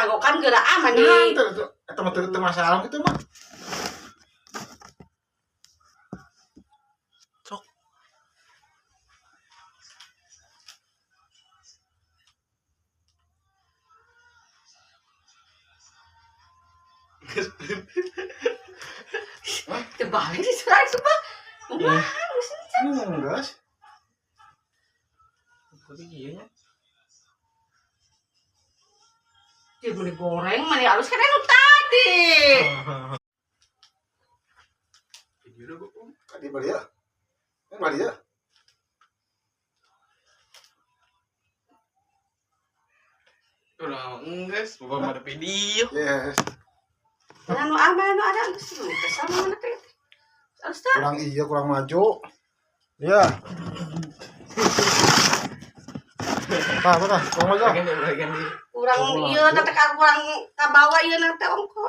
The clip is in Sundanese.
Kagokan geura aman Nah, nih. itu eta mah teu masalah gitu mah. Sok. Terbalik sih sekarang sumpah. Wah, Enggak sih. Tapi iya nya. Dia mau digoreng, mana halus kan anu tadi. Video gua. Tadi bali ya. Ini bali ya. Udah enggak, bapak mau ada video. Yes. Mana nu ah, mana nu ada geus sama mana teh. Halus teh. Kurang iya, kurang maju. Iya. Tah, tah, kurang maju. Bagian di, bagian di. Kurang ieu teh kurang ka bawah ieu na teh ongko.